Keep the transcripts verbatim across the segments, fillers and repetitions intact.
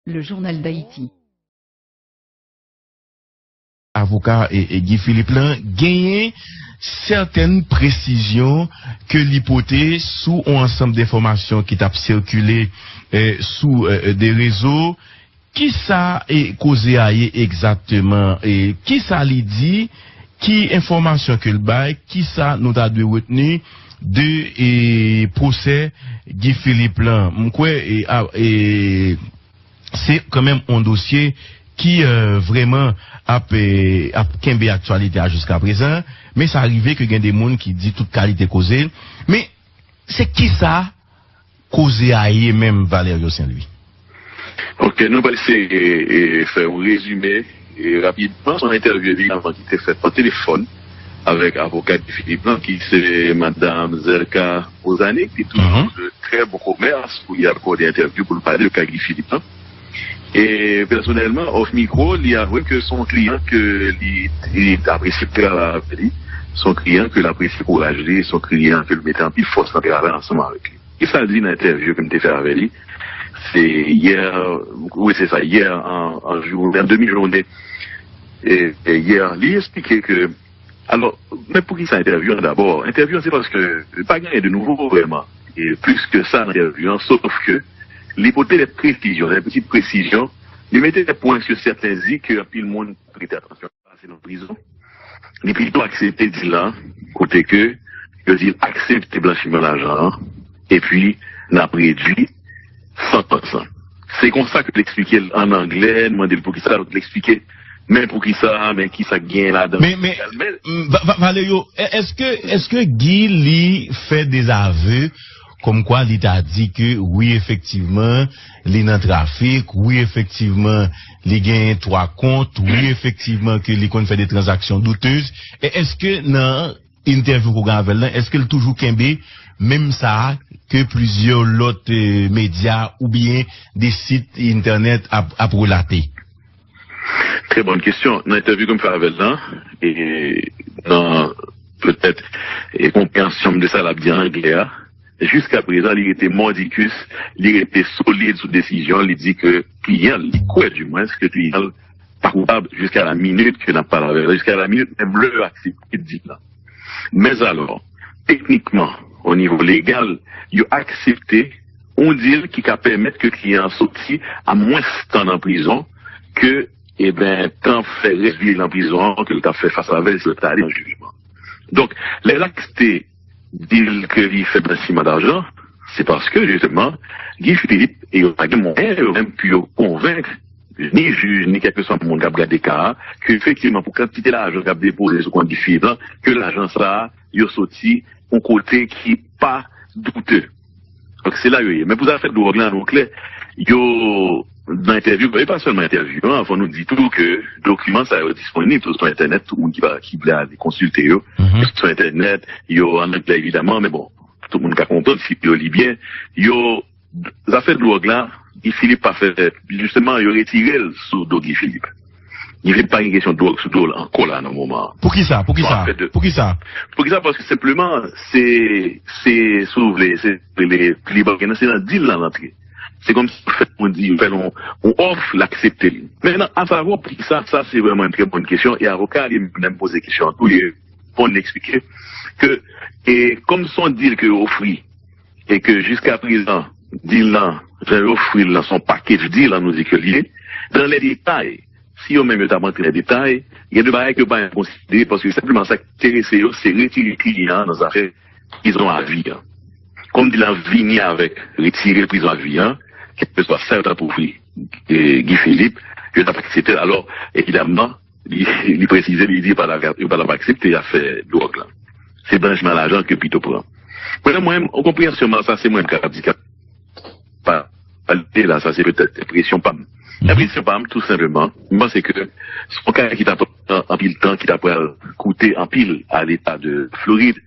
Le Journal d'Haïti. Avoka e, e Guy Philippe lan genyen sètèn presizyon ke li pote sou yon ansanm de enfòmasyon ki t ap sikile e, sou e, de rezo. Kisa e koze a ye egzakteman? E kisa li di? Ki enfòmasyon ke l bay? Kisa nou ta dwe retni de e, pwosè Guy Philippe lan? M kwè e, a, e, se kanmenm yon dosye ki e, vrèman ap, e, ap kenbe aktyalite a jiska prezan. Men sa rive ke gen de moun ki di tout kalite koze. Men se kisa koze a ye menm, Valerio Saint Louis? Ok, nou pral eseye e, fè yon rezime e, rapidman. Se yon entèvyou evidaman ki te fèt pa telefòn avèk avoka Guy Philippe lan, ki se madanm Zelka Ozanic, ki toujou de trè bon komès pou li akòde entèvyou pou l pale de ka Guy Philippe lan. E pèsonèlman, off mikwo, li avwe ke se yon kliyan ke li, li apresye travay avè li, se yon kliyan ke l apresye kouraj li, se yon kliyan ke l mete anpil fòs nan travay ansanm avèk li. Kisa l di nan entèvyou ke m te fè avè li? Se yè, wi, se sa, yè an, an jounen, an demi jounen. E, e yè, li eksplike ke, alò, men poukisa entèvyou an dabò? Entèvyou an se paske pa gen anyen de nouvo vrèman. E plis ke sa nan entèvyou an, sof ke li pote de presizyon, de pitit presizyon, li mete de pwen sou sèten zi ke anpil moun prete atansyon. Pase nan prizon, li pito aksepte dil la, kote ke yo di l aksepte blanchiman lajan an, epi n ap redui santans lan. Se konsa ke l eksplike l an anglè, n mande l poukisa, l eksplike men poukisa, men kisa k genyen ladan. Men, men, men, Valerio, èske, èske Guy li fè dezave kòmkwa li ta di ke wi, efektivman, li nan trafik, wi, efektivman, li genyen twa kont, wi, efektivman, ke li konn fè de tranzaksyon doutez. E èske nan entèvyou ke w gen avè l lan, èske l toujou kenbe menm sa a ke plizyè lòt e, medya oubyen de sit entènèt ap, ap relate? Trè bòn kesyon. Nan entèvyou ke m fè avè l lan, e nan petèt e konpreyansyon m de sa l ap di an anglè a, jiska prezan, li rete mòdikis, li rete solid sou desizyon l, li di ke kliyan l, li kwè dimwens ke kliyan l pa koupab jiska la minit ke n ap pale avè l, jiska la minit menm lè yo aksepte dil lan. Mèzalò, teknikman, o nivo legal, yo aksepte yon dil ki ka pèmèt ke kliyan an soti a mwens tan nan prizon ke, eben, tan fè rès vi l nan prizon an ke l t ap fè fas avè l si l t ale nan jijman. Donk, lè l aksepte dil ke li fè blanchiman dajan, se paske, jisteman, Guy Philippe e yo pa gen mwayen yo menm pou yo konvenk ni jij, ni kèlkeswa moun k ap gade ka a, ke efektivman pou kantite lajan k ap depoze sou kont Guy Philippe lan, ke lajan sa a, yo soti yon kote ki pa doute. Donk, se la yo ye. Men pou zafè dwòg lan, nou klè, yo, nan entèvyou, e pa sèlman entèvyou an, fò nou di tou ke dokiman sa yo disponib tou sou entènèt, tout moun ki pa, ki vle ale konsilte yo, sou entènèt, yo an anglè evidaman, men bon, tout moun ka konprann si yo li byen, yo, zafè dwòg la, Guy Philippe pa fè, jisteman, yo retire l sou do Guy Philippe. Guy Philippe pa gen kesyon dwòg sou do l ankò la nan moman an. Poukisa? Poukisa? Poukisa? Poukisa? Paske senpleman, se, se, si w vle, se rele pli bak nan, se nan dil lan l antre. Se kòmsi yo fè l, on di, yo fè l on, on òf, l aksepte li. Mentnan, asavwa poukisa, sa se vrèman yon trè bòn kesyon, e avoka li menm poze kesyon an tou, li reponn, li eksplike ke, e kòm se yon dil ke yo ofri, e ke jiska prezan, dil lan, jan yo ofri l lan, se yon package deal, an nou di ke l ye, dan lè detay, si yo menm yo t ap antre nan detay, gen de bagay ke yo pa menm konsidere, paske senpleman sa k enterese yo, se retire kliyan an nan zafè prizon a vi an. Kòm dil lan vini avèk retire prizon a vi an, kèlkeswa sa yo t ap ofri e, Guy Philippe, yo t ap aksepte l. Alò, evidaman, li, li presize, li di yo pa t ap, yo pa t ap aksepte afè dwòg lan. Se blanchiman lajan ke pito pran. Mwen, mwen, an konpreyansyon mwen, sa se mwen k ap di k ap pale la, sa se petèt enpresyon pa m. Enpresyon pa m, tou senpleman, m panse ke se yon ka ki t ap pran anpil tan, ki t ap pral koute anpil a Leta de Florid.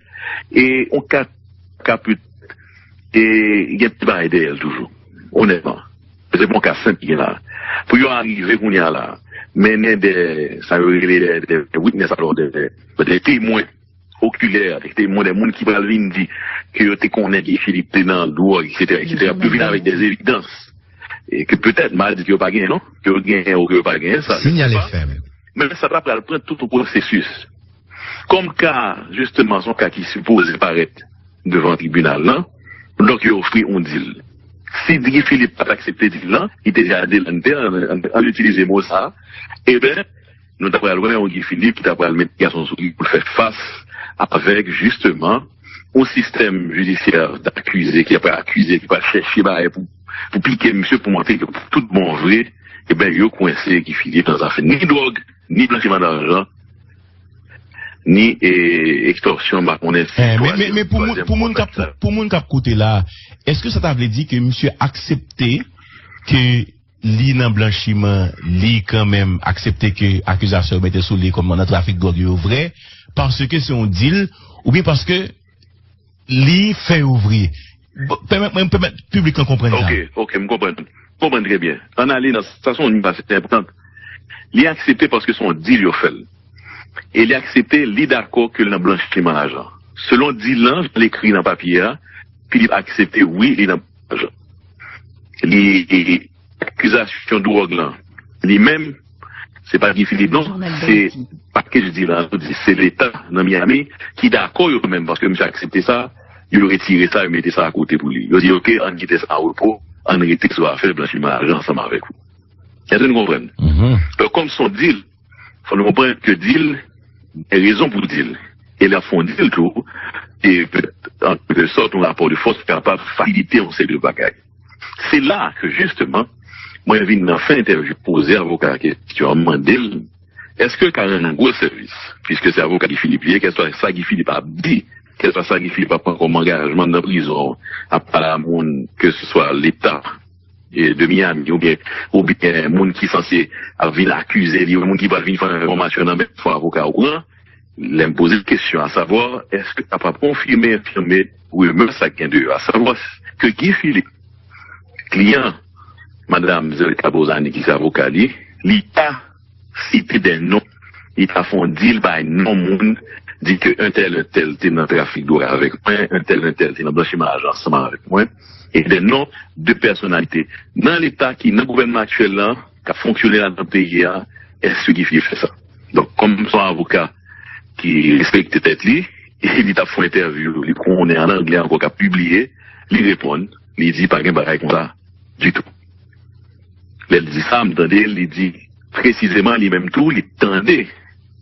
E yon ka, ka petèt, e gen ti bagay dèyè l toujou, onètman. Se pa yon ka senp ki gen la. Pou yo arive kounye a la, mennen de, sa yo rele de, de witness, alò, de, de, de temwen okilè, de temwen, de moun ki pral vin di ke yo te konnen Guy Philippe te nan dwòg, etsetera, etsetera, pou yo vin avèk de evidans. e ke petèt, m a di ke yo pa genyen, non, ke yo genyen ou ke yo pa genyen, sa, je sais pas. Men sa ta pral pran tout yon pwosesis. Kòm ka, jisteman, se yon ka ki sipoze parèt devan tribinal lan, donk yo ofri yon dil. Si Guy Philippe pa t aksepte dil lan, li te ja delante, an, an, an itilize mo sa, e ben, nou ta pral wè yon Guy Philippe ki ta pral met gason sou li pou l fè fas avèk, jisteman, yon sistèm jidisyè dakize ki ap akize, ki pral chèche bagay pou, pou pike misye, pou montre ke pou tout bon vre, e ben, yo kwense Guy Philippe nan zafè ni dwòg, ni blanchiman dajan, ni, e, ekstòsyon, m pa konnen si... Eh, men, men, men pou moun, pou moun k ap, pou moun k ap koute la, èske sa ta vle di ke misye aksepte ke li nan blanchiman, li kanmenm aksepte ke akizasyon yo mete sou li kòm nan trafik dwòg yo vre, paske se yon dil, oubyen paske li fè yo vre? Bon, pèmèt mwen, pèmèt piblik lan konprann sa. Ok, ok, m konprann. M konprann trè byen. Ann ale nan sa, se yon nivo ase enpòtan. Li aksepte paske se yon dil yo fè l. E li aksepte, li dakò ke l nan blanchiman lajan. Selon dil lan, jan l ekri nan papye a, Philippe aksepte, wi, li nan lajan. Li, akizasyon dwòg lan, li menm, se pa Guy Philippe, non, se pakej dil lan, se Leta nan Miami ki dakò yo menm, paske misye aksepte sa, yo retire sa, yo mete sa akote pou li. Yo di, ok, ann kite sa an repo, ann rete sou afè blanchiman lajan ansanm avèk ou. Èske nou konprann? Donk, kòm se yon dil, fò nou konprann ke dil, gen rezon pou dil. E lè ap fè yon dil tou, e petèt, an kèlke sòt, yon rapò de fòs kapab fasilite yon seri de bagay. Se la ke, jisteman, mwen vin nan fen entèvyou, poze avoka a kesyon an, mande l, èske l ka rann yon gwo sèvis, piske se avoka Guy Philippe li ye, kèlkeswa sa Guy Philippe ap di, kèlkeswa sa Guy Philippe ap pran kòm angajman nan prizon, ap pale a moun, ke se swa Leta, e, de Miami, oubyen, oubyen moun ki sanse ap vin akize li, moun ki pral vin fè enfòmasyon nan men fò avoka ou pran, lè m poze l kesyon, asavwa, èske l kapab konfime, enfime rimè sa k gen deyò, asavwa ke Guy Philippe, kliyan madanm Zerletta Bozani, ki se avoka li, li ta site de non, li ta fè yon dil bay non moun, di ke entèl, entèl te nan trafik dwòg avèk mwen, entèl, entèl te nan blanchiman lajan ansanm avèk mwen, e de non de pèsonalite nan Leta ki nan gouvènman aktyèl lan, k ap fonksyone ladan peyi a, èske Guy Philippe fè sa? Donk, kòm se yon avoka ki respekte tèt li, e li t ap fè yon entèvyou, li konnen an anglè ankò, k ap pibliye, li reponn, li di pa gen bagay konsa ditou. Lè l di sa, m tande l, li di presizeman li menm tou, li tande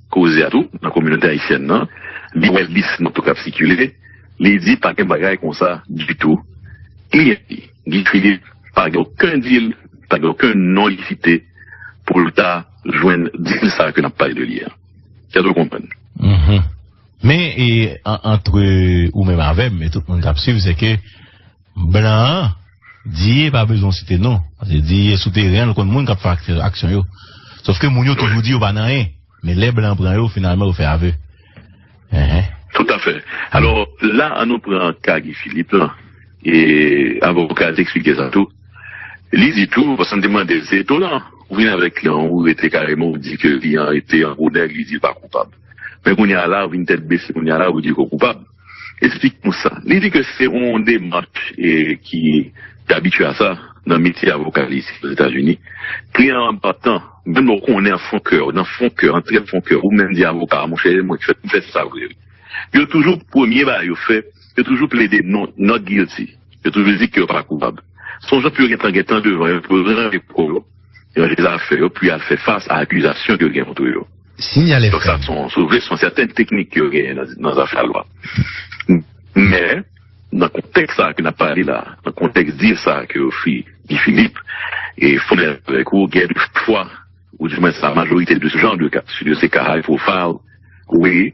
koze a tou nan kominote ayisyèn nan, li wè lis nòt yo k ap sikile, li di pa gen bagay konsa ditou. Kliyan li, Guy Philippe, pa gen okenn dil, pa gen okenn non li site pou l ta jwenn dil sa ke n ap pale de li a. Èske w konprann? Men, e, an, antre ou menm avè m, e tout moun k ap swiv, se ke blan an, di e pa bezwen w site non. Paske di e sou teren an, l konn moun k ap fè ak-, aksyon yo. Sòf ke moun yo toujou di yo pa nan anyen. Men lè blan pran yo, finalman, yo fè avè. Enhen. Toutafè. Alò, la, an nou pran ka Guy Philippe lan. E avoka a te eksplike sa tou. Li di tou, paske m te mande l, se etonan. Ou vin avèk kliyan, ou rete kareman, ou di ke kliyan rete an gwo nèg, li di l pa koupab. Men kounye a la, ou vin tèt bese, kounye a la, ou di ke w koupab. Esplike nou sa. Li di ke se yon demach, e, ki te abitye a sa nan metye avoka li isi Ozetazini. Kliyan an patan, menm lè w konnen an fon kè w, nan fon kè w, an trè fon kè w, ou menm di avoka a, monchè, mwen ki fè, m fè sa vre wi. Yo toujou, premye bagay yo fè, yo toujou plede non, not guilty. Yo toujou di ke yo pa koupab. Se yon jan pou yo gentan, gentan devan yo, pou yo ranje kò yo, ranje zafè yo, pou y al fè fas a akizasyon ke yo gen kont yo. Sinyal Donk sa, F M. se yon, si w vle, se yon sèten teknik ke yo genyen nan, nan zafè lwa. Men, nan kontèks sa ke n ap pale la, nan kontèks dil sa ke yo ofri Guy Philippe, e fò m avèk ou, gen de fwa, ou di mwen sa, majorite de ce genre de cas, de ces cas high profile, wi,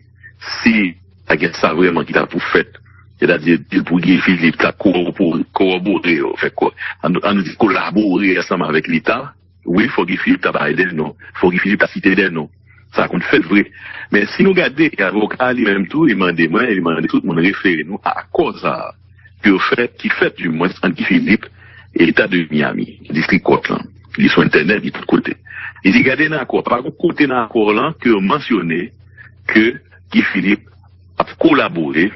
si ta gen sa vrèman ki ta pou fèt, sètadi dil pou Guy Philippe ta kowòbore, kowòbore yo, fè kò, an, an nou di kolabore ansanm avèk Leta, wi, fò Guy Philippe ta bay de non, fò Guy Philippe ta site de non. Sa konn fèt vre. Men si nou gade, avoka a li menm tou, li mande mwen, li mande tout moun refere nou a akò sa a, ke yo fè, ki fèt, di mwens, ant Guy Philippe e Leta de Miami, distrik kòt lan. Li sou entènèt, li tout kote. Li di, gade nan akò, pa gon kote nan akò lan ke yo mansyone ke Guy Philippe ap kolabore,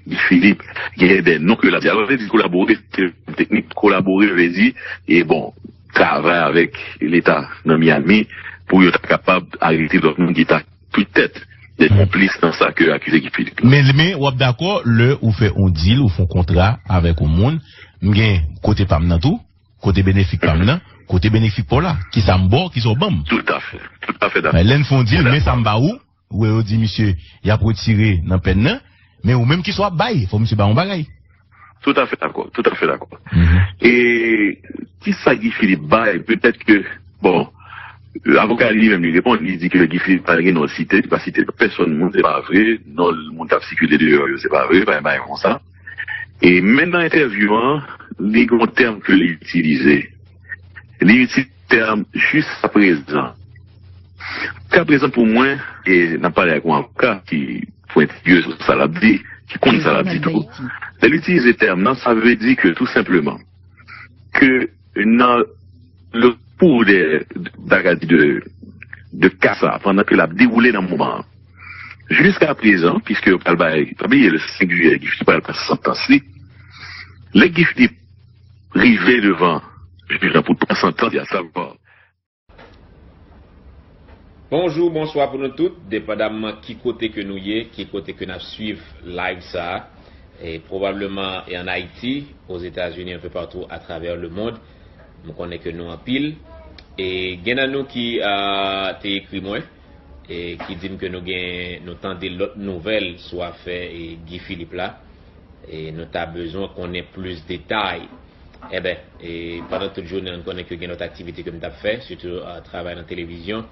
Guy Philippe genyen de non ke l ap di. Alò, lè di kolabore, se yon teknik, kolabore vle di, e bon, travay avèk Leta nan Miami pou yo ta kapab arete lòt moun ki ta petèt de konplis nan sa ke akize Guy Philippe la. Men, men w ap dakò lè ou fè yon deal, ou fè yon kontra avèk yon moun, m gen kote pa m nan tou, kote benefik pa m nan, kote benefik pa w la. Kisa m ba w, kisa w ban m. Toutafè, toutafè dakò. Lè n fè yon deal, men sa m ba ou, ou wè yo di misye, y ap retire nan pèn nan, men ou menm kisa w ap bay, fò misye ba w yon bagay. Toutafè dakò, toutafè dakò. E kisa Guy Philippe bay, petèt ke, bon, avoka li menm li reponn, li di ke Guy Philippe pa gen non l site, li pa site pèsonn moun, se pa vre, non moun k ap sikile deyò yo, se pa vre, pa gen bagay konsa. E menm nan entèvyou an, li gen yon tèm ke li itilize. Li itilize tèm jiskaprezan. Jiskaprezan pou mwen, e n ap pale ak yon avoka ki pwentye sou sa l ap di, ki konn sa l ap di tou. Lè l itilize tèm nan, sa vle di ke tou senpleman, ke nan le cours de, bagay de, de ka sa, pandan ke l ap dewoule nan moman an, jiska prezan, piske yo pral bay, pa bliye le senk jiyè, Guy Philippe pral pran santans li. Lè Guy Philippe rive devan jij lan pou l pran santans li, a savwa. Bonjou, bonswa pou nou tout, depandamman ki kote ke nou ye, ki kote ke n ap swiv live sa a. E pwobableman e ann Ayiti, Ozetazini, enpe patou atravè lemond. M konnen ke nou anpil. E gen nan nou ki te ekri mwen, e ki di m ke nou gen, nou tande lòt nouvèl sou afè e Guy Philippe la. E nou ta bezwen konnen plis detay. Enben, e pandan tout jounen an, n konnen ke gen lòt aktivite ke m t ap fè, sitou travay nan televizyon.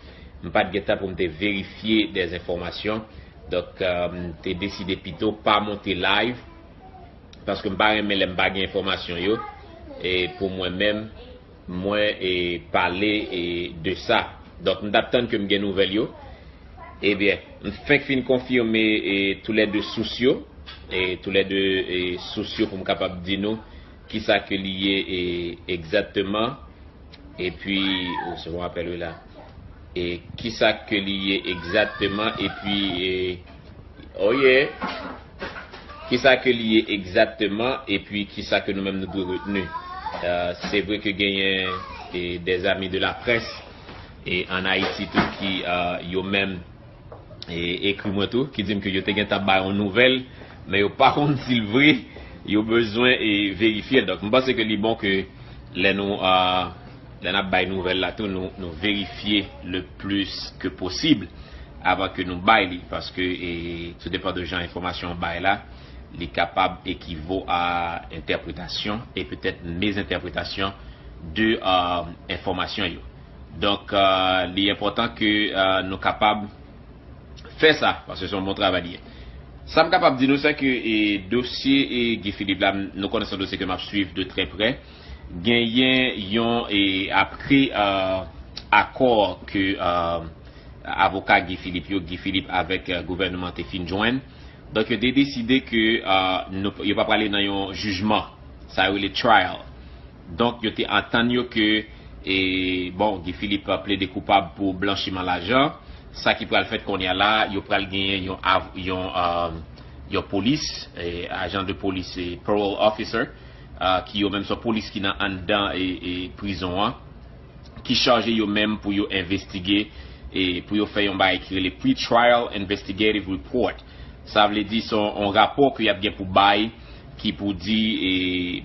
M pa t gen tan pou m te verifye dè enfòmasyon. Donk, m te deside pito pa monte live, paske m pa renmen lè m pa gen enfòmasyon yo. E pou mwen menm, mwen e pale e de sa. Donk, m t ap tann ke m gen nouvèl yo. Ebyen, m fenk fin konfime e toulède sous yo, e toulède e sous yo pou m kapab di nou kisa ke li ye e egzakteman. Epi, ou se bon apèl wi la. E kisa ke li ye egzakteman, epi e, oh yeah. Kisa ke li ye egzakteman, epi kisa ke nou menm nou dwe retni. Se vre ke genyen e dè zami de la près e ann Ayiti tou ki yo menm e ekri mwen tou, ki di m ke yo te gentan bay yon nouvèl, men yo pa konn si l vre, yo bezwen e verifye l. Donk, m panse ke li bon ke lè nou, lè n ap bay nouvèl la tou, nou, nou verifye le plis ke posib avan ke nou bay li, paske e tou depan de jan enfòmasyon an bay la, li kapab ekivo a entèpretasyon e petèt mezentèpretasyon de enfòmasyon yo. Donk, li enpòtan ke nou kapab fè sa, paske se yon bon travay li ye. Sa m kapab di nou, se ke e dosye e Guy Philippe la, nou konnen se yon dosye ke m ap swiv de trè prè. Genyen yon e apre akò ke avoka Guy Philippe yo, Guy Philippe avèk gouvènman te fin jwenn. Donk, yo te deside ke yo pa prale nan yon jijman. Sa yo rele trial. Donk, yo te antann yo ke, e, bon, Guy Philippe plede koupab pou blanchiman lajan. Sa ki pral fèt kounye a la, yo pral genyen yon, yon, yon polis, e, ajan de polis, e, parole officer, ki yo menm se yon polis ki nan anndan e, e prizon an, ki chaje yo menm pou yo envestige e pou yo fè yon bagay ki rele pre-trial investigative report. Sa vle di se yon rapò ke y ap gen pou bay ki pou di, e,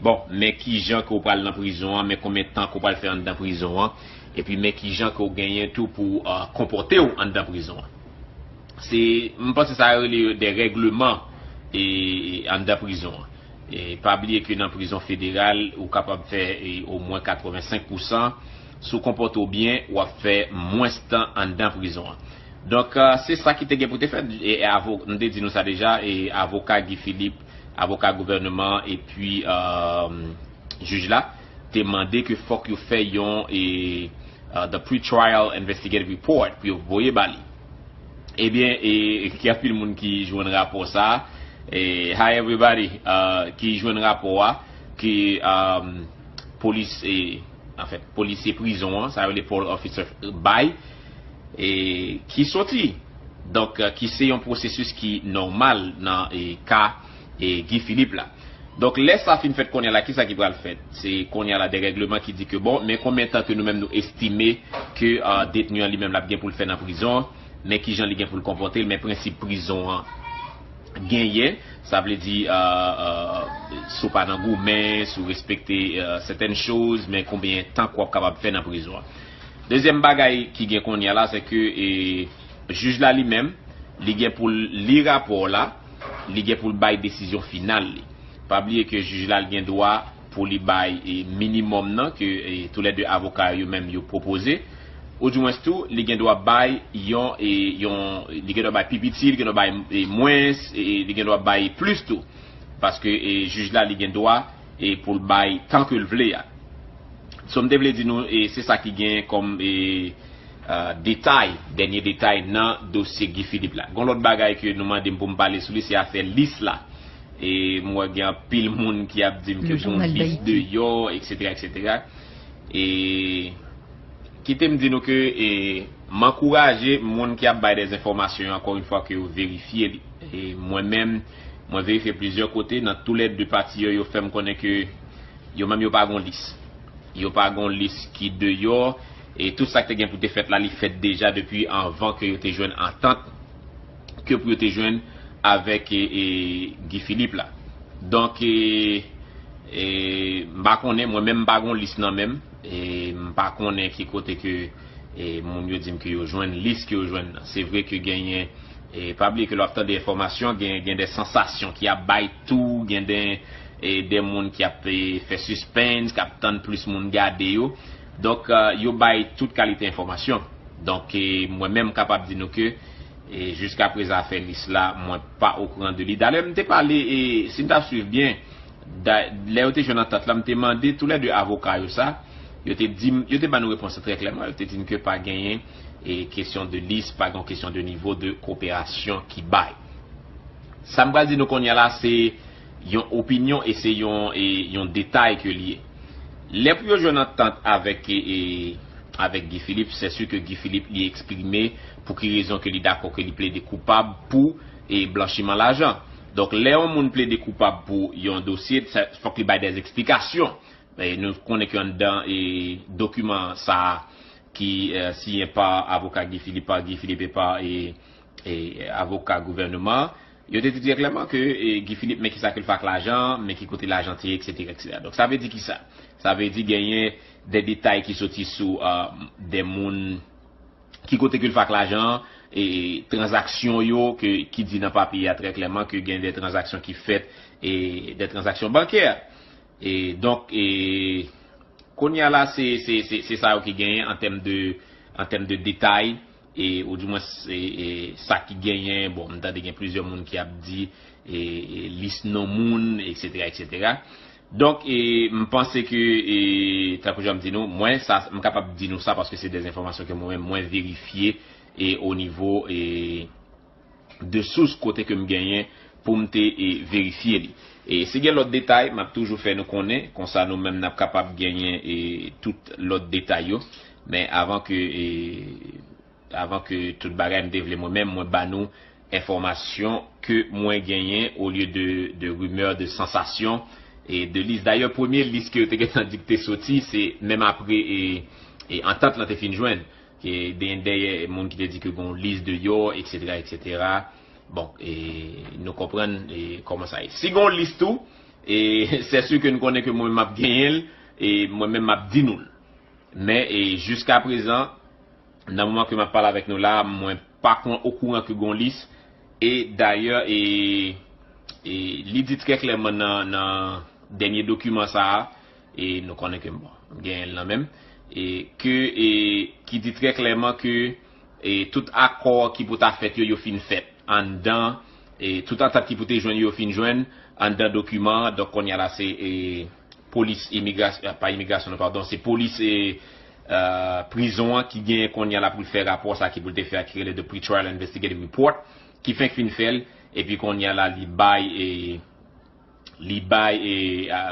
bon, men kijan ke w pral nan prizon an, men konbyen tan ke w pral fè anndan prizon an, epi men kijan ke w genyen tou pou w konpòte w anndan prizon an. Se, m panse sa yo rele de règleman e anndan prizon an. E pa bliye ke nan prizon federal, ou kapab fè e omwen katrevensenk pousan. Si w konpòte w byen, w ap fè mwens tan anndan prizon an. Donk, se sa ki te gen pou te fèt. E, e avo, m te di nou sa deja, e avoka Guy Philippe, avoka gouvènman an, epi jij la te mande ke fòk yo fè yon e the pre-trial investigative report pou yo voye ba li. Ebyen, e gen anpil moun ki jwenn rapò sa a. E, hi everybody, ki jwenn rapò a, ki polis, e, anfèt, polisye prizon an, sa yo rele parole officer, bay, e ki soti. Donk, ki se yon pwosesis ki nòmal nan e ka e Guy Philippe la. Donk, lè sa fin fèt kounye a la, kisa ki pral fèt? Se kounye a la de règleman ki di ke, bon, men konbyen tan ke nou menm nou estime ke uh, detni an li menm l ap gen pou l fè nan prizon, men kijan li gen pou l konpòte l, men prensip prizon an genyen, sa vle di uh, uh, si w pa nan goumen, si w respekte uh, sètèn choz, men konbyen tan ke w ap kapab fè nan prizon an. Dezyèm bagay ki gen kounye a la, se ke e, jij la li menm, li gen pou l li rapò la, li gen pou l bay desizyon final li. Pa bliye ke jij la l gen dwa pou li bay e, minimòm nan ke e, toulède avoka yo menm yo pwopoze, oudimwens tou li gen dwa bay yon e, yon li gen dwa bay pi piti, li gen dwa bay e, mwens, e, li gen dwa bay plis tou. Paske e, jij la li gen dwa e, pou l bay tan ke l vle a. So m te vle di nou e, se sa ki gen kòm e, uh, detay, dènye detay nan dosye Guy Philippe la. Gon lòt bagay ke nou mande m pou m pale sou li, se afè lis la. E m wè gen anpil moun ki ap di m ke gon lis deyò, et cetera, et cetera. E kite m di nou ke e, m ankouraje moun ki ap bay de enfòmasyon yo, ankò yon fwa, ke yo verifye li. E mwen menm, mwen verifye plizyè kote, nan toulède pati yo, yo fè m konnen ke yo menm yo pa gon lis. Yo pa gon lis ki deyò, e tout sa ki te gen pou te fèt la, li fèt deja depi anvan ke yo te jwenn antant ke pou yo te jwenn avèk e, e, Guy Philippe la. Donk, e, e, m pa konnen, mwen menm m pa gon lis nan men m, e m pa konnen ki kote ke e, moun yo di m ke yo jwenn lis ke yo jwenn nan. Se vre ke genyen, e, pa bliye ke lè w ap tande enfòmasyon, gen, gen de sansasyon ki ap bay tou, gen de, e, de moun ki ap e, fè sispens, k ap tann plis moun gade yo. Donk, e, yo bay tout kalite enfòmasyon. Donk, e, mwen menm m kapab di nou ke e, jiska prezan afè lis la, mwen pa okouran de li. Dayè, m te pale, e, si n t ap swiv byen, da, lè yo te jwenn antant la, m te mande toulède avoka yo sa, yo te di m, yo te ban nou repons trè klèman, yo te di m ke pa genyen e, kesyon de lis, pa gen kesyon de nivo de koperasyon ki bay. Sa m pral di nou kounye a la, se yon opinyon e se yon, e, yon detay ke li ye. Lè pou yo jwenn antant avèk, e, e, avèk Guy Philippe, se si ke Guy Philippe li eksprime pou ki rezon ke li dakò ke li plede koupab pou e, blanchiman lajan. Donk, lè yon moun plede koupab pou yon dosye, sa, fòk li bay de eksplikasyon. E, nou konnen ke anndan e, dokiman sa a ki e, siyen pa avoka Guy Philippe, pa Guy Philippe e pa e, e, avoka gouvènman an, yo te di trè klèman ke e, Guy Philippe, men kisa ke l fè ak lajan, men ki kote lajan te ye, et cetera, et cetera. Donk, sa vle di kisa? Sa vle di genyen de detay ki soti sou e, de moun, ki kote ke l fè ak lajan an, e, tranzaksyon yo, ke, ki di nan papye a trè klèman ke gen de tranzaksyon ki fèt, e, de tranzaksyon bankè. E, donk, e, kounye a la, se, se, se, se sa yo ki genyen an tèm de, an tèm de detay, e, oudimwens, e, e, sa ki genyen, bon, m tande gen plizyè moun ki ap di, e, e, lis non moun, et cetera, et cetera. Donk, e, m panse ke, e, tankou jan m di nou, mwen, sa, m kapab di nou sa paske se de enfòmasyon ke mwen menm, mwen verifye, e, o nivo, e, de sous kote ke m genyen pou m te, e, verifye li. E si gen lòt detay, m ap toujou fè nou konnen, konsa nou menm n ap kapab genyen, e, tout lòt detay yo. Men avan ke, e, avan ke tout bagay, m te vle mwen menm, mwen ba nou enfòmasyon ke mwen genyen olye de, de rimè, de sansasyon, e de lis. Dayè, premye lis ke yo te gentan di k te soti, se menm apre, e, e antant lan te fin jwenn. Ke gen dèyè moun ki te di ke gon lis deyò, et cetera, et cetera. Bon, e nou konprann, e, kòman sa ye. Si gon lis tou, e, se si ke nou konnen ke mwen menm m ap genyen l, e mwen menm m ap di nou l. Men, e, jiska prezan, nan moman ke m ap pale avèk nou la, mwen pa kon-, okouran ke gon lis. E dayè, e, e, li di trè klèman nan, nan dènye dokiman sa a, e nou konnen ke, bon, m genyen l nan men m, e ke, e, ki di trè klèman ke, e, tout akò ki pou ta fèt yo, yo fin fèt anndan, e, tout antant ki pou te jwenn yo, yo fin jwenn anndan dokiman an. Donk, kounye a la, se, e, polis imigrasyon, pa imigrasyon, non, padon, se polis, e, e, prizon an ki genyen kounye a la pou l fè rapò sa ki pou l te fè a, ki rele The Pretrial Investigative Report, ki fenk fin fè l, epi kounye a la, li bay, e, li bay, e, a,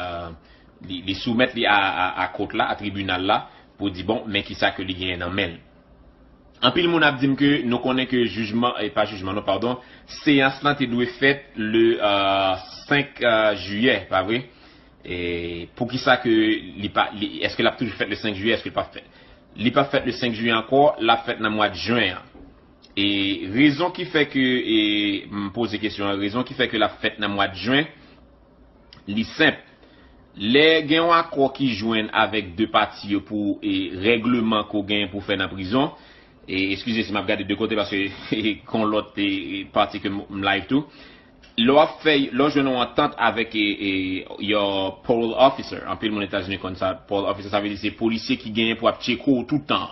li, li soumèt li a, a, a kot la, a tribinal la, pou di, bon, men kisa ke li genyen nan men l. Anpil moun ap di m ke nou konnen ke jijman, e pa jijman non, padon, seyans lan te dwe fèt le euh, senk euh, jiyè, pa vre? E poukisa ke li pa, li, èske l ap toujou fèt le senk jiyè, èske l p ap fèt? Li p ap fèt le senk jiyè ankò, l ap fèt nan mwa de jen an. E rezon ki fè ke, e m poze kesyon an, rezon ki fè ke l ap fèt nan mwa de jen, li senp. Lè gen yon akò ki jwenn avèk de pati yo pou e, règleman ke w genyen pou fè nan prizon, e eskize si m ap gade de kote paske e, kon lòt e, e, pati ke m live tou. Lè w ap fè, lè w jwenn yon antant avèk e, e, your parole officer, anpil moun Etazini konn sa, parole officer sa vle di se polisye ki genyen pou ap tcheke w tout tan.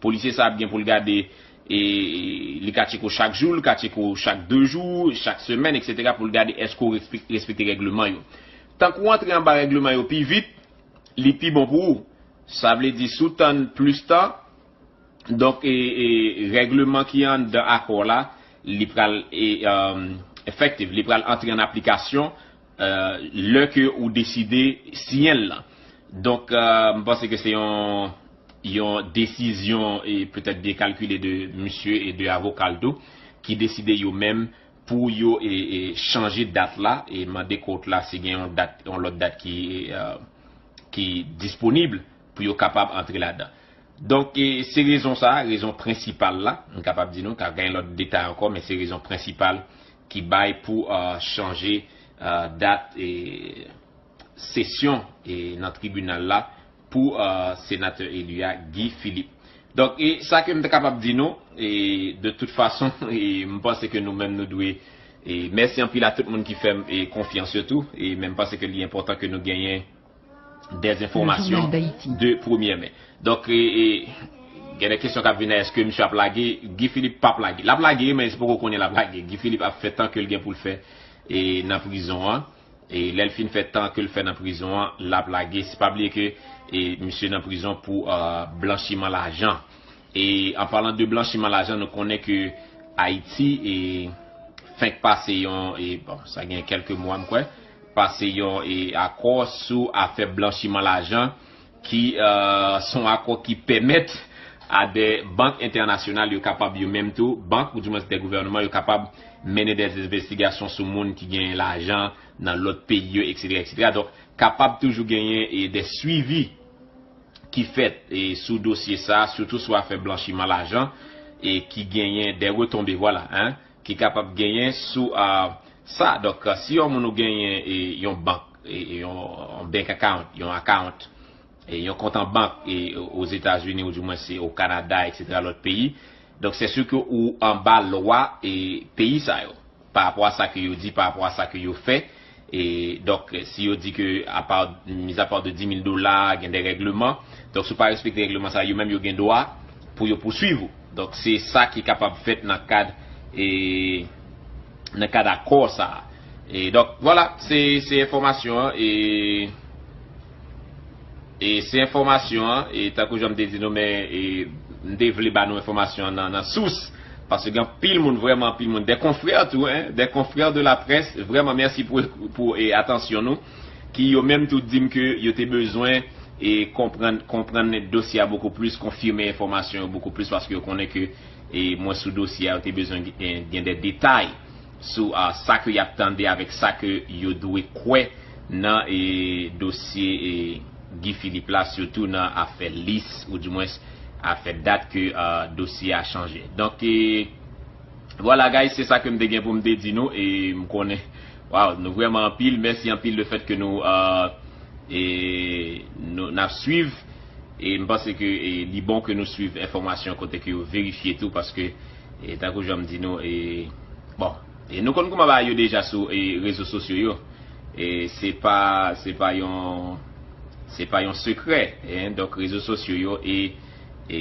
Polisye sa ap gen pou l gade e li ka tcheke w chak jou, li ka tcheke w chak de jou, chak semèn, etsetera pou l gade èske w respekte règleman yo. Tank ou antre anba règleman yo pi vit, li pi bon pou ou. Sa vle di si w tann plis tan, donk e, e, règleman ki anndan akò la, li pral e, um, efektif, li pral antre an aplikasyon euh, lè ke ou deside siyen l lan. Donk, euh, m panse ke se yon, yon desizyon e petèt byen kalkile de misye e de avoka l tou ki deside yo menm pou yo e, e chanje dat la e mande kot la si gen yon dat, yon lòt dat ki, e, euh, ki disponib pou yo kapab antre ladan. Donk, e, se rezon sa, rezon prensipal la, m kapab di nou, ka gen lòt detay ankò, men se rezon prensipal ki bay pou euh, chanje euh, dat e sesyon e nan tribinal la pou euh, senatè eli a Guy Philippe. Donk, e sa ke m te kapab di nou, e de tout fason, e m panse ke nou menm nou dwe, e mèsi anpil a tout moun ki fè m e konfyans yo tou, e men m panse ke li enpòtan ke nou genyen dèzenfòmasyon de premyè men. Donk, e, e, gen de kesyon k ap vin a èske misye ap lage, Guy Philippe p ap lage. L ap lage, men se poko konnen l ap lage. Guy Philippe ap fè tan ke l gen pou l fè e, nan prizon an. E lè l fin fè tan ke l fè nan prizon an, l ap lage. Se pa bliye ke e, misye nan prizon pou euh, blanchiman lajan. E an palan de blanchiman lajan, nou konnen ke Ayiti e, fenk pase yon, e, bon, sa gen kèlke mwa m kwè, pase yon e, akò sou afè blanchiman lajan ki euh, se yon akò ki pèmèt a de bank entènasyonal yo kapab yo menm tou, bank ou dimwens de gouvènman yo kapab mennen de envestigasyon sou moun ki genyen lajan nan lòt peyi yo, etsetera, etsetera. Donk, kapab toujou genyen e de swivi ki fèt e sou dosye sa, sitou sou afè blanchiman lajan e ki genyen de retonbe, vwala, en, ki kapab genyen sou a sa. Donk, si yon moun ou genyen e yon bank, e yon, yon bank account, yon account, e yon kont an bank e Ozetazini ou dimwens se o Kanada, etsetera, lòt peyi. Donk, se si ke ou anba lwa e peyi sa yo. Pa rapò a sa ke yo di, pa rapò a sa ke yo fè. E donk, si yo di ke apa, mizapa de dis mil dola, gen de règleman. Donk, si w pa respekte règleman sa, yo menm yo gen dwa pou yo pouswiv ou. Donk, se sa ki kapab fèt nan kad e nan kad akò sa. E donk, vwala, se se enfòmasyon an e e se enfòmasyon an, e tankou jan m te di nou, men e m te vle ba nou enfòmasyon an nan, nan sous, paske gen anpil moun, vrèman anpil moun, de konfrè tou, en, de konfrè de la près, vrèman mèsi pou, pou e, atansyon nou, ki yo menm tou di m ke yo te bezwen e konprann, konprann dosye a bokou plis, konfime enfòmasyon yo bokou plis, paske yo konnen ke e mwen sou dosye a, yo te bezwen gen, gen de detay sou a, sa ke y ap tande avèk sa ke yo dwe kwè nan e, dosye e, Guy Philippe la, sitou nan afè lis, ou dimwens afè dat ke a, dosye a chanje. Donk, e, vwala, guys, se sa ke m te gen pou m te di nou, e m konnen, waw, nou vrèman anpil, mèsi anpil lefèt ke nou a, e, nou, n ap swiv, e m panse ke e, li bon ke nou swiv enfòmasyon kote ke yo verifye tou, paske, e, tankou jan m di nou, e, bon, e nou konn kouman bagay yo deja sou e, rezo sosyo yo. E se pa, se pa yon, se pa yon sekrè, en, donk rezo sosyo yo e, e,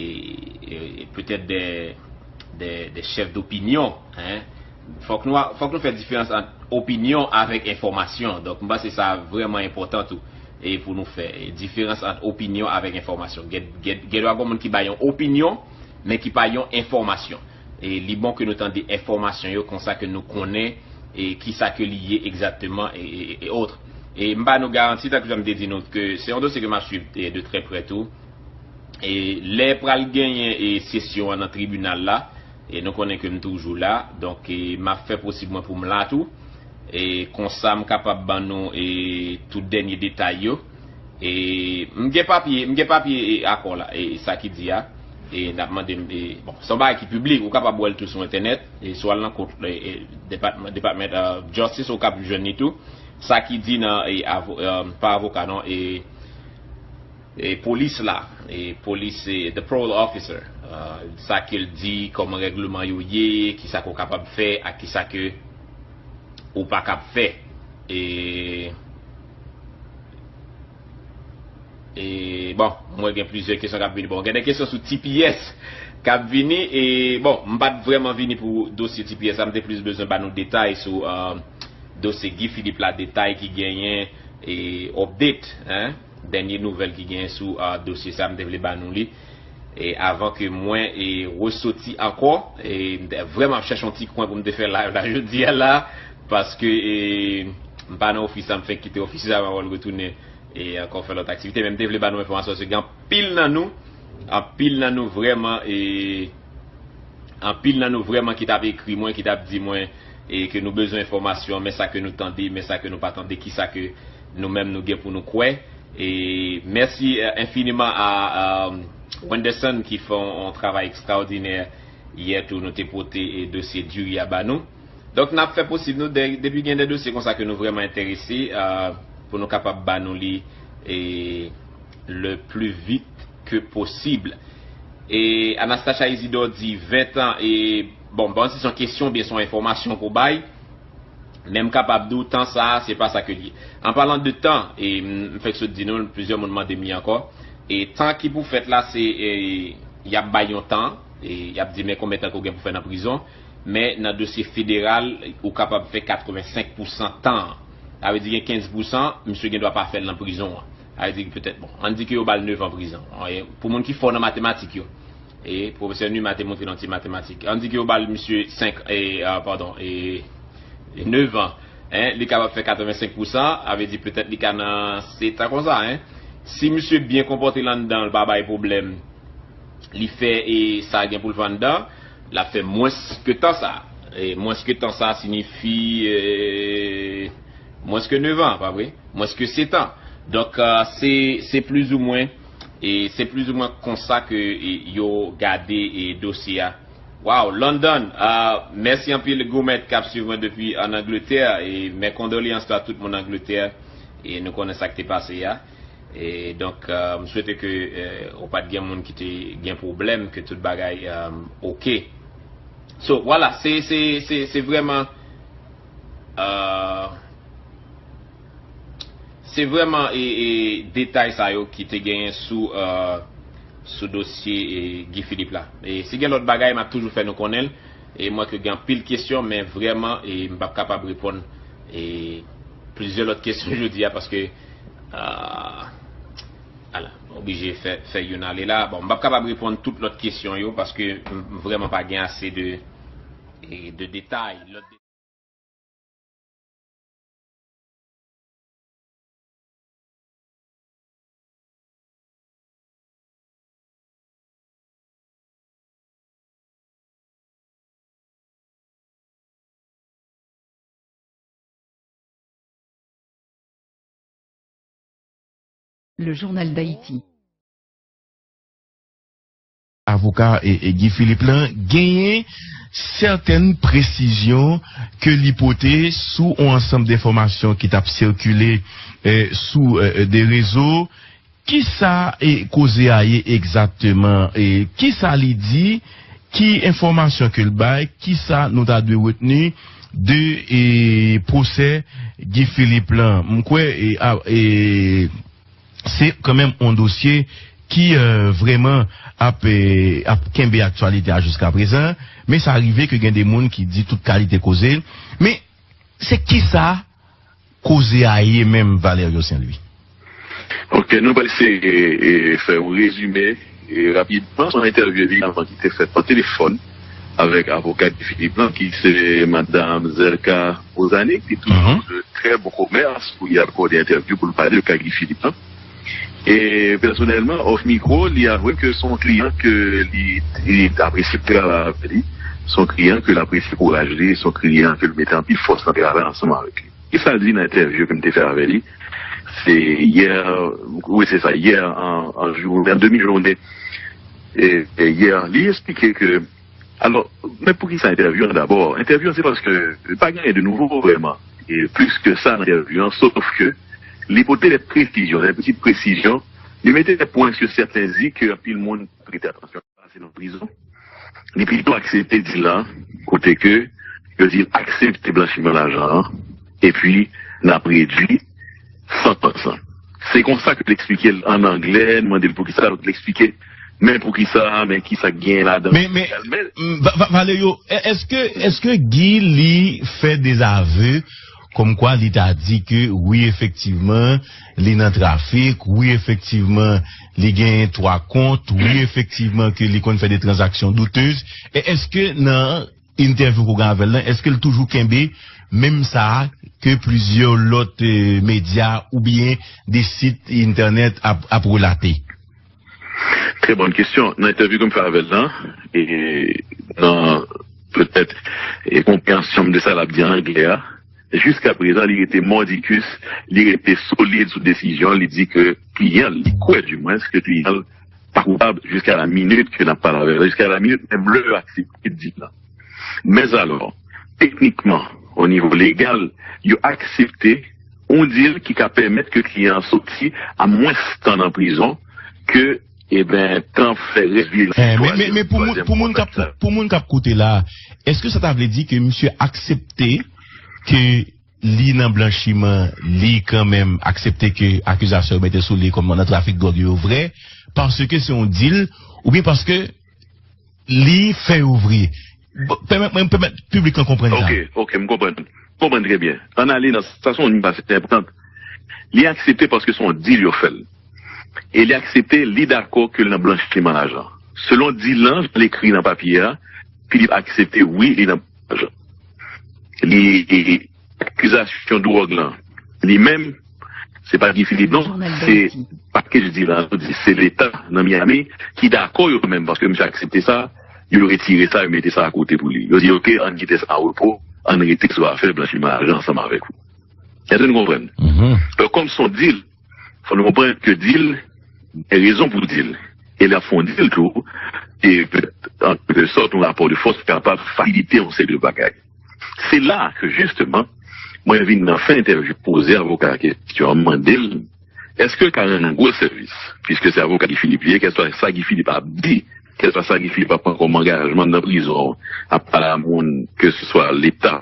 e petèt de, de, de chèf dopinyon, en. Fòk nou, fòk nou fè diferans ant opinyon avèk enfòmasyon. Donk, m panse sa vrèman enpòtan tou e pou nou fè e, diferans ant opinyon avèk enfòmasyon. Gen, gen, gen dwa gen moun ki bay yon opinyon, men ki pa yon enfòmasyon. E li bon ke nou tande enfòmasyon yo konsa ke nou konnen e kisa ke li ye egzakteman e, e, e, e ot. E m ba nou garanti, tankou jan m te di nou, ke se yon dosye ke m ap swiv e, de trè prè tou. E lè pral genyen e sesyon an nan tribinal la, e nou konnen ke m toujou la, donk e m ap fè posib mwen pou m la tou. E konsa m kapab ban nou e tout dènye detay yo. E m gen papye, m gen papye e akò la, e sa ki di a. E n ap mande m, e, bon, se yon bagay ki piblik, ou kapab wè l tou sou entènèt, e si w al nan kont e, e, Department, Department of Justice, ou kab jwenn li tou. Sa ki di nan, e, avo, e, pa avoka non, e, e polis la, e polis, e the parole officer, e, sa ke l di, kòman règleman yo ye, kisa ke w kapab fè ak kisa ke ou pa kab fè. E, e bon, mwen gen plizyè kesyon k ap vini. Bon, gen de kesyon sou T P S k ap vini. E bon, m pa t vrèman vini pou dosye T P S la, m te plis bezwen ba nou detay sou e, dosye Guy Philippe la, detay ki genyen e update, hein, dènye nouvèl ki genyen sou e, dosye sa, m te vle ba nou li. E avan ke mwen e resoti ankò, e m te vrèman ap chèche yon ti kwen pou m te fè live la jodi a la, paske e m pa nan ofis la, m fenk kite ofis la, m ap retounen e ankò fè lòt aktivite, men m te vle ba nou enfòmasyon, paske gen anpil nan nou, anpil nan nou vrèman e anpil nan nou vrèman ki t ap ekri mwen, ki t ap di mwen e ke nou bezwen enfòmasyon, men sa ke nou tande, men sa ke nou pa tande, kisa ke nou menm nou gen pou nou kwè. E mèsi e, enfiniman a, a Wenderson ki fè yon, yon travay ekstraòdinè yè tou, nou te pote e dosye diri a ba nou. Donk n ap fè posib nou, de, depi gen de dosye konsa ke nou vrèman enterese, e, pou nou kapab ba nou li e le plus vite que possible. E Anastasia Isidore di ven tan, e bon, m pa konn si se yon kesyon oubyen se yon enfòmasyon ke w bay, men m kapab di w tan sa a, se pa sa ke l ye. An palan de tan, e m, m fèk sot di nou, plizyè moun mande m li ankò, e tan ki pou fèt la, se e, y ap bay yon tan, e y ap di men konbyen tan ke w gen pou fè nan prizon, men nan dosye federal, ou kapab fè katrevensenk pousan tan an. Sa vle di gen kenz pousan, misye gen dwa pa fè l nan prizon an. Sa vle di petèt, bon, ann di ke yo ba l nevan prizon. E, pou moun ki fò nan matematik yo, e pwofesè Numa te montre nou ti matematik. Ann di ke yo ba l misye senk, e, a, padon, e, e nevan. Hein, li kapab fè katrevensenk pousan, sa vle di petèt li ka nan sèt an konsa, hein. Si misye byen konpòte l anndan, l pa bay pwoblèm, li fè e sa gen pou l fè anndan, l ap fè mwens ke tan sa. E mwens ke tan sa siyifi e, mwens ke nevan, pa vre? Mwens ke sèt an. Donk, e, se, se plizoumwen, e se plizoumwen konsa ke e, yo gade e, dosye a. Wow, London, e, mèsi anpil Goumèt k ap swiv mwen depi ann Angletè, e mes condoléances a tout moun Angletè, e nou konnen sa k te pase a. E donk, e, m swete ke e, ou pa t gen moun ki te gen pwoblèm, ke tout bagay e, oke. So, vwala, se, se, se, se vrèman e, se vrèman e, e, detay sa yo ki te genyen sou e, sou dosye e, Guy Philippe la. E si gen lòt bagay, m ap toujou fè nou konnen l. E m wè ke gen anpil kesyon, men vrèman, e m p ap kapab reponn e plizyè lòt kesyon jodi a, paske, a, ala, m oblije fè, fè youn ale la. Bon, m p ap kapab reponn tout lòt kesyon yo, paske m, m vrèman pa gen ase de, e, de detay. Lòt Le Journal d'Haïti. Avoka e, e Guy Philippe lan genyen sètèn presizyon ke li pote sou yon ansanm de enfòmasyon ki t ap sikile e, sou e, de rezo. Kisa e, koze a ye egzakteman? E, kisa li di? Ki enfòmasyon ke l bay? Kisa nou ta dwe retni de e, pwosè Guy Philippe lan? M kwè e, a, e, se kanmenm yon dosye ki e, vrèman ap, e, ap kenbe aktyalite a jiska prezan. Men sa rive ke gen de moun ki di tout kalite koze. Men se kisa koze a ye menm, Valerio Saint Louis? Ok, nou pral eseye e, fè yon rezime e, rapidman sou entèvyou evidaman ki te fèt pa telefòn avèk avoka Guy Philippe lan, ki se madanm Zelka Ozanic, ki toujou de trè bon komès pou y akòde entèvyou pou l pale de ka Guy Philippe lan. E pèsonèlman, Off Micro, li avwe ke se yon kliyan ke li, li apresye travay avè li, se yon kliyan ke l apresye kouraj li, se yon kliyan ke l mete anpil fòs nan travay ansanm avèk li. Kisa l di nan entèvyou ke m te fè avè li? Se yè, wi, se sa, yè an, an jounen, an demi jounen, e, e yè, li eksplike ke, alò, men poukisa entèvyou an dabò? Entèvyou an se paske pa gen anyen de nouvo vrèman. E plis ke sa nan entèvyou an, sof ke li pote de presizyon, de pitit presizyon, li mete de pwen ke sèten di ke anpil moun prete atansyon pase nan prizon. Li pito aksepte dil la, kote ke yo di l aksepte blanchiman lajan an, epi n ap redui santans lan. Se konsa ke l eksplike l an anglè, n mande l poukisa, l eksplike, men poukisa, men kisa k genyen ladan. Men, men, men, m, Va- Va- Valerio, è- èske, èske Guy li fè dezave kòmkwa li ta di ke wi, efektivman, li nan trafik, wi, efektivman, li gen twa kont, wi, efektivman, ke li konn fè de tranzaksyon doutez? E èske nan entèvyou ke w gen avè l lan, èske l toujou kenbe menm sa a ke plizyè lòt, eh, medya oubyen de sit entènèt ap, ap relate? Très bonne question. Nan entèvyou ke m fè avè l lan, e nan petèt e konpreyansyon m de sa l ap di an anglè a, jiska prezan, li rete mòdikis, li rete solid sou desizyon l, li di ke kliyan l, li kwè dimwens ke kliyan l pa koupab jiska la minit ke n ap pale avè l, jiska la minit menm lè yo aksepte dil lan. Mèzalò, teknikman, o nivo legal, yo aksepte yon dil ki ka pèmèt ke kliyan an soti a mwens tan nan prizon ke, eben, tan fè rès vi l. Eh, men, men, men pou moun, pou moun k ap, pou moun k ap koute la, èske sa ta vle di ke misye aksepte ke li nan blanchiman, li kanmenm aksepte ke akizasyon yo mete sou li kòm nan trafik dwòg yo vre, paske se yon dil, oubyen paske li fè yo vre? Bon, pèmèt mwen, pèmèt piblik lan konprann sa. Ok, ok, m konprann. M konprann trè byen. Ann ale nan sa, se yon nivo ase enpòtan. Li aksepte paske se yon dil yo fè l. E li aksepte, li dakò ke l nan blanchiman lajan. Selon dil lan, jan l ekri nan papye a, Philippe aksepte, wi, li nan lajan. Li, li, akizasyon dwòg lan, li menm, se pa Guy Philippe, non, se pakèj dil lan, yo di se Leta nan Miami ki dakò yo menm, paske misye aksepte sa, yo retire sa, yo mete sa akote pou li. Yo di, ok, ann kite sa an repo, ann rete sou afè blanchiman lajan ansanm avèk ou. Èske nou konprann? Donk, kòm se yon dil, fò nou konprann ke dil, gen rezon pou dil. E lè y ap fè yon dil tou, e, an quelque sorte, yon rapò de fòs kapab fasilite yon seri de bagay. Se la ke, jisteman, mwen vin nan fen entèvyou, poze avoka a kesyon an, mande l, èske l ka rann yon gwo sèvis, piske se avoka Guy Philippe li ye, kèlswa sa Guy Philippe ap di, kèlswa sa Guy Philippe ap pran kòm angajman nan prizon, ap pale a moun, ke se swa Leta,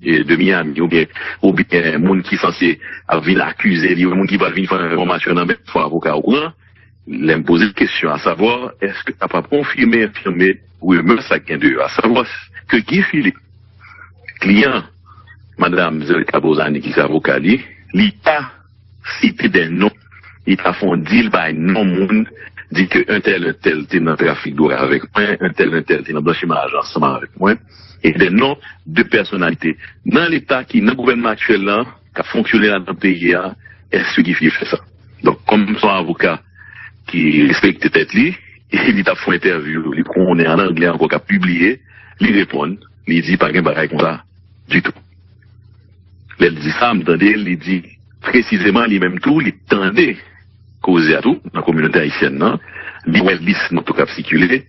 e, de Miami, oubyen, oubyen moun ki sanse ap vin akize li, moun ki pral vin fè yon enfòmasyon nan men, fò avoka a ou pran. Lè m poze kesyon, asavwa, èske l kapab konfime, enfime rimè sa k gen deyò, asavwa ke Guy Philippe, kliyan Madam Zerlika Bozani, ki se avoka li, li ta site de non, li ta fè yon dil bay non moun, di ke entèl, entèl te nan trafik dwòg avèk mwen, entèl, entèl te nan blanchiman lajan ansanm avèk mwen, e de non de pèsonalite nan Leta ki nan gouvènman aktyèl lan, k ap fonksyone ladan peyi a, èske Guy Philippe fè sa? Donk, kòm se yon avoka ki respekte tèt li, e li t ap fè yon entèvyou, li konnen an anglè ankò, k ap pibliye, li reponn, li di pa gen bagay konsa ditou. Lè l di sa, m tande l, li di presizeman, li menm tou, li tande koze a tou nan kominote ayisyèn nan, li wè lis nan tou k ap sikile,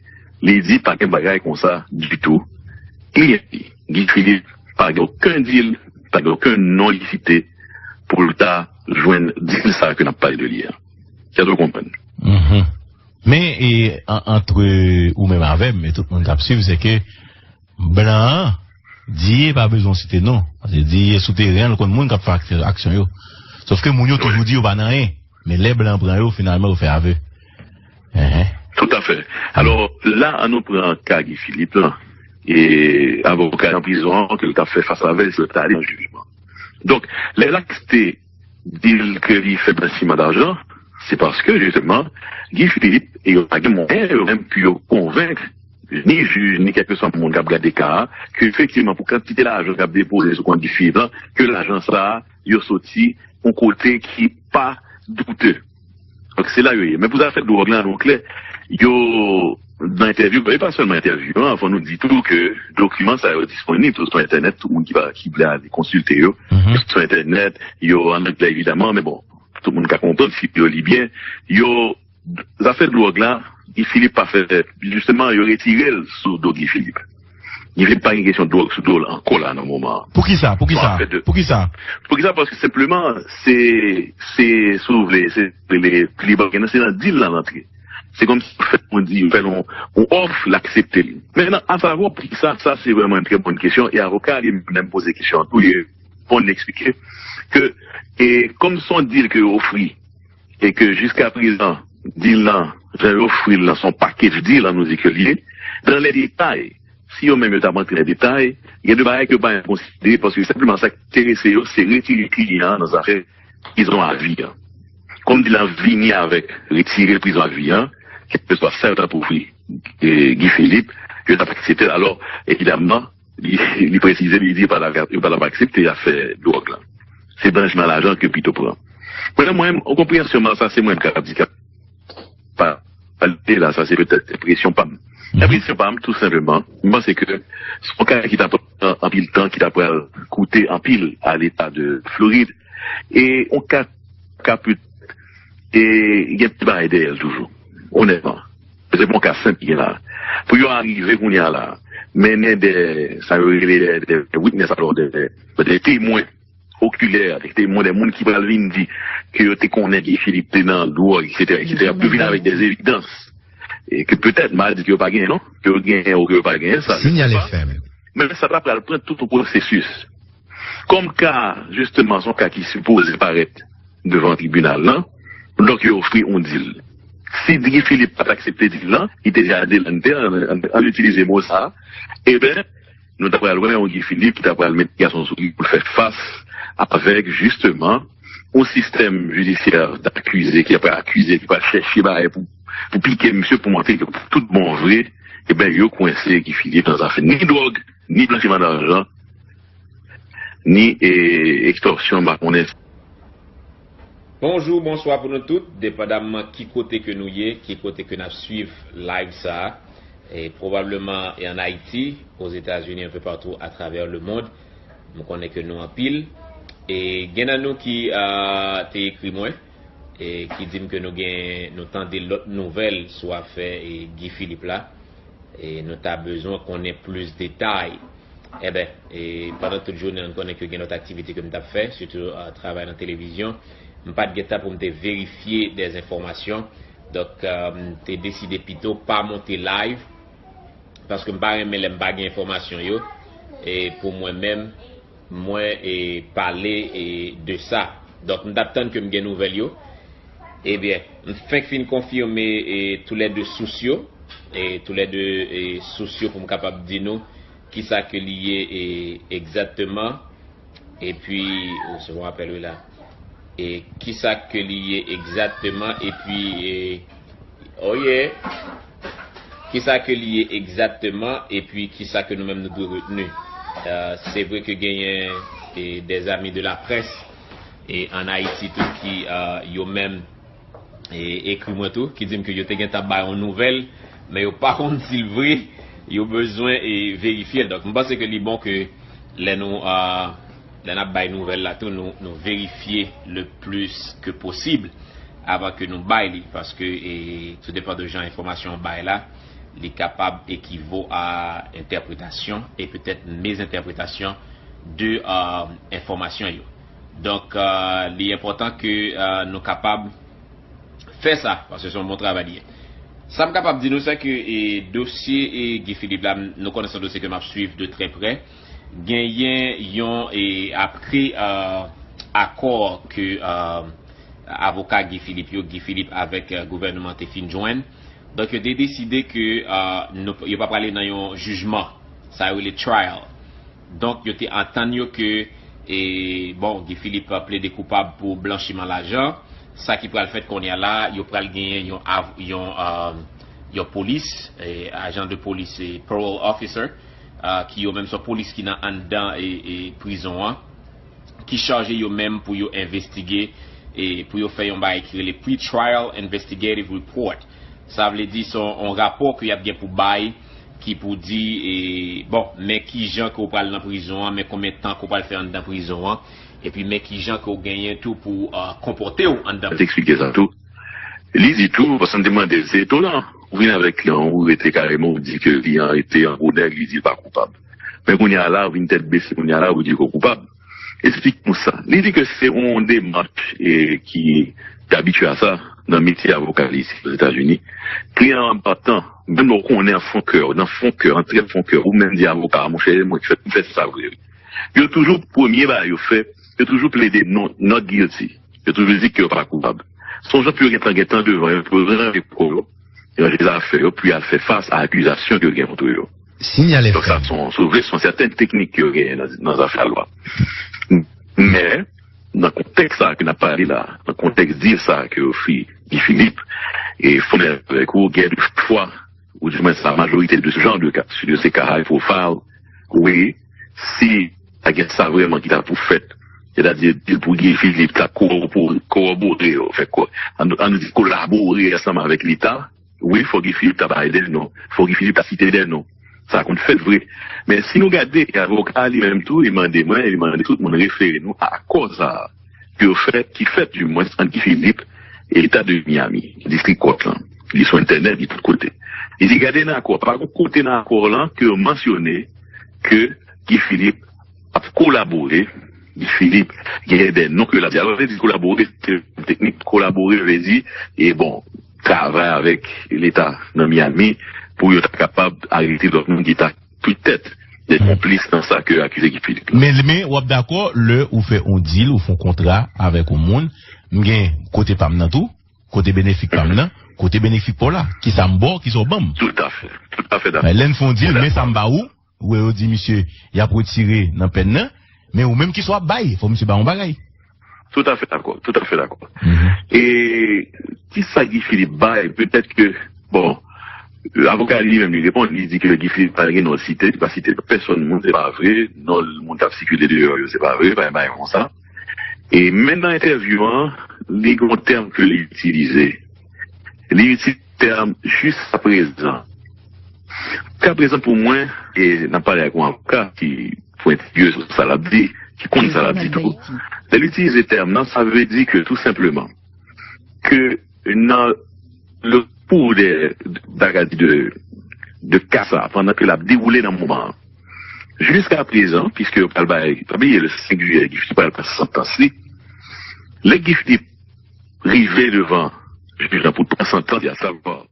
li di pa gen bagay konsa ditou. Kliyan li, Guy Philippe, pa gen okenn dil, pa gen okenn non li site pou l ta jwenn dil sa ke n ap pale de li a. Èske w konprann? Mhm. Men, e, an, antre ou menm avè m, e tout moun k ap swiv, se ke blan an, di e pa bezwen site non. Paske di e sou teren an, l konn moun k ap fè ak- aksyon yo. Sòf ke moun yo toujou di yo pa nan anyen. Men lè blan pran yo, finalman, yo fè avè. Enhen. Toutafè. Alò, la, an nou pran ka Guy Philippe lan. E avoka nan prizon an, ke l t ap fè fas avè l, se l t ale nan jijman. Donk, lè l aksepte di l ke li fè blanchiman dajan, se paske, jisteman, Guy Philippe, e yo pa gen mwayen, yo menm, pou yo konvenk ni jij, ni kèlkeswa moun k ap gade ka a, ke efektivman, pou kantite lajan k ap depoze sou kont Guy Philippe lan, ke lajan sa a, yo soti yon kote ki pa doute. Donk, se la yo ye. Men pou zafè dwòg la, nou klè, yo, nan entèvyou, e pa sèlman entèvyou an, fò nou di tou ke dokiman sa yo disponib tou sou entènèt, tout moun ki, pa, ki vle ale konsilte yo, sou entènèt, yo an anglè evidaman, men bon, tout moun ka konprann si yo li byen. Yo, zafè dwòg la, Guy Philippe pa fè, jisteman, yo retire l sou do Guy Philippe. Guy Philippe pa gen kesyon dwòg sou do l ankò la nan moman an. Poukisa? Poukisa? Poukisa? Poukisa? Paske senpleman, se, se, si w vle, se le pli bagen nan, se nan dil la l antre. Se kòmsi yo fè, on di, yo fè l on, on òf, l aksepte l. Mentnan, asavwa poukisa, sa se vrèman yon trè bòn kesyon, e avoka li menm poze kesyon an tou, li reponn, li eksplike ke, e, kòm se on dil ke yo ofri, e ke jiska prezan, dil lan, jan yo ofri l lan, se on package deal, an nou di ke l ye, dans les détails, si yo menm yo t ap antre nan detay, gen de bagay ke yo pa menm konsidere, paske senpleman sa k enterese yo, se retire kliyan an nan zafè prizon a vi an. Kòm dil lan vini avèk retire prizon a vi an, kèlkeswa sa yo t ap ofri, e, Guy Philippe, yo t ap aksepte l. Alò, evidaman, li, li presize, li di yo pa t ap, yo pa t ap aksepte afè dwòg lan. Se blanchiman lajan ke pito pran. Mwen, mwen, an konpreyansyon mwen, sa se mwen k ap di, k ap pa, pale la, sa se petèt enpresyon pa m. Enpresyon pa m, tou senpleman, m panse ke se yon ka ki ta pran anpil tan, ki ta pral koute anpil a Leta de Florid, e yon ka, ka petèt, e gen ti bagay dèyè l toujou, onètman. Se pa yon ka senp ki gen la. Pou yo arive kounye a la, mennen de, sa yo rele de, de witness, alò de, de temwen okilè, de temwen, de moun ki pral vin di ke yo te konnen Guy Philippe te nan dwòg, etsetera, etsetera, pou yo vin avèk de evidans. E ke petèt, m a di ke yo pa genyen, non? Ke yo genyen ou ke yo pa genyen, sa, je sais pas. Men sa ta pral pran tout yon pwosesis. Kòm ka, jisteman, se yon ka ki sipoze parèt devan tribinal lan, donk yo ofri yon dil. Si Guy Philippe pa t aksepte dil lan, li te deja delante, an, an, an itilize mo sa, e ben, nou ta pral wè yon Guy Philippe ki ta pral met gason sou li pou l fè fas avèk, jisteman, yon sistèm jidisyè dakize ki ap akize, ki pral chèche bagay pou, pou pike misye, pou montre ke pou tout bon vre, e ben, yo kwense Guy Philippe nan zafè ni dwòg, ni blanchiman dajan, ni, e, ekstòsyon, m pa konnen. Bonjou, bonswa pou nou tout, depandamman ki kote ke nou ye, ki kote ke n ap swiv live sa a, e pwobableman e ann Ayiti, Ozetazini, un peu partout à travers le monde. M konnen ke nou anpil. E gen nan nou ki, ah, te ekri mwen, e ki di m ke nou gen, nou tande lòt nouvèl sou afè, e, Guy Philippe la. E nou ta bezwen konnen plis detay. Enben, e pandan tout jounen an, n konnen ke gen lòt aktivite ke m t ap fè, sitou, ah, travay nan televizyon. M pa t gen tan pou m te verifye dèzenfòmasyon. Donk, ah, m te deside pito pa monte live, paske m pa renmen lè m pa gen enfòmasyon yo, e pou mwen menm, mwen, e, pale, e, de sa. Donk, m t ap tann ke m gen nouvèl yo. Ebyen, m fenk fin konfime, e, toulède sous yo, e, toulède, e, sous yo pou m kapab di nou kisa ke li ye, e, egzakteman. Epi, oh, se yon apèl, wi, la. E kisa ke li ye egzakteman, epi, e, oh yeah. Kisa ke li ye egzakteman, epi kisa ke nou menm nou dwe retni. Euh, se vre ke genyen, e, des amis de la presse, e, ann Ayiti tou ki, euh, yo menm, e, ekri mwen tou, ki di m ke yo te gentan bay yon nouvèl, men yo pa konn si l vre, yo bezwen, e, verifye l. Donk, m panse ke li bon ke lè nou, euh, lè n ap bay nouvèl la tou, nou, nou verifye le plus que possible avan ke nou bay li, paske, e, tou depan de jan enfòmasyon w bay la, li kapab ekivo a entèpretasyon e petèt mezentèpretasyon de, euh, enfòmasyon yo. Donk, euh, li enpòtan ke, euh, nou kapab fè sa, paske se yon bon travay li ye. Sa m kapab di nou, se ke, e, dosye, e, Guy Philippe la, m, nou konnen se yon dosye ke m ap swiv de trè prè. Genyen yon, e, apre, euh, akò ke, euh, avoka Guy Philippe yo, Guy Philippe avèk, euh, gouvènman te fin jwenn. Donk, yo te deside ke, euh, nou, yo pa prale nan yon jijman. Sa yo rele trial. Donk, yo te antann yo ke, e, bon, Guy Philippe plede koupab pou blanchiman lajan. Sa ki pral fèt kounye a la, yo pral genyen yon av-, yon, euh, yon polis, e, ajan de polis, e, parole officer, euh, ki yo menm se polis ki nan anndan, e, e, prizon an, ki chaje yo menm pou yo envestige, e pou yo fè yon bagay ki rele Pre-Trial Investigative Report. Sa vle di se yon, yon rapò ke y ap gen pou bay ki pou di, e, bon, men kijan ke w pral nan prizon an, men konbyen tan ke w pral fè anndan prizon an, epi men kijan ke w genyen tou pou, uh, konpòte w anndan. Te eksplike sa tou. Li di tou, paske m te mande l, se etonan. Ou vin avèk li an, ou rete kareman, ou di ke li an rete an gwo nèg, li di l pa koupab. Men kounye a la, ou vin tèt bese, kounye a la, ou di ke w koupab. Esplike nou sa. Li di ke se yon demach, e, ki, ki abitye a sa nan metye avoka li isi Ozetazini. Kliyan an pa tan, menm lè w konnen an fon kè w, nan fon kè, an trè fon kè, ou menm di avoka a, monchè, mwen fè, m fè sa vre. Yo toujou, premye bagay yo fè, yo toujou plede non, not guilty. Yo toujou di ke yo pa koupab. Se yon jan pou yo gentan, gentan devan yo, pou yo ranje kò yo, ranje zafè yo, pou y al fè fas a akizasyon ke yo gen kont yo. Sinyale, frè m. Donk sa, se yon, si w vle, se yon sèten teknik ke yo genyen nan, nan zafè lwa. Men, nan kontèks sa ke n ap pale la, nan kontèks deal sa ke yo ofri Guy Philippe, e fò m avèk ou, gen de fwa, ou di mwen sa, majorite de ce genre de cas, si se ka high profile, wi, si ta gen sa vrèman ki ta pou fèt, sètadi deal pou Guy Philippe ta kowòbore, kowòbore yo, fè kò, an, an nou di kolabore ansanm avèk Leta, wi, fò Guy Philippe ta bay de non, fò Guy Philippe ta site de non. Sa konn fèt vre. Men si nou gade, e avoka a li menm tou, li mande mwen, li mande tout moun refere nou a akò sa a ke yo fè, ki fèt, di mwens, ant Guy Philippe e Leta de Miami, Distrik Kòt lan. Li sou entènèt, li tout kote. Li di, gade nan akò, pa gon kote nan akò lan ke yo mansyone ke Guy Philippe ap kolabore, Guy Philippe genyen de non ke l ap di. Alò, lè di kolabore, se yon teknik. Kolabore vle di, e bon, travay avèk Leta nan Miami pou yo ta kapab arete lòt moun ki ta petèt de konplis nan sa ke yo akize Guy Philippe la. Men, men w ap dakò lè ou fè yon deal, ou fè yon kontra avèk yon moun, m gen kote pa m nan tou, kote benefik pa m nan, kote benefik pa w la. Kisa m ba w, kisa w ban m? Tout à fait, tout à fait dakò. Lè n fè yon deal, men sa m ba ou, ou wè yo di misye, y ap retire nan pèn nan, men ou menm kisa w ap bay, fò misye ba w yon bagay. Tout à fait dakò, tout à fait dakò. Mhm. E kisa Guy Philippe bay, petèt ke, bon, avoka li menm li reponn, li di ke Guy Philippe pa gen non l site, li pa site pèsonn moun, se pa vre, non moun k ap sikile deyò yo, se pa vre, pa gen bagay konsa. E menm nan entèvyou an, li gen yon tèm ke li itilize. Li itilize tèm jiskaprezan. Jiskaprezan pou mwen, e n ap pale ak yon avoka ki pwentye sou sa l ap di, ki konn sa l ap di tou. Lè l itilize tèm nan, sa vle di ke tou senpleman, ke nan le cours de, bagay de, de ka sa, pandan ke l ap dewoule nan moman an, jiskaprezan, piske yo pral bay, pa bliye, le senk jiyè, Guy Philippe pral pran santans li, lè Guy Philippe rive devan jij lan pou pran santans li, a savwa,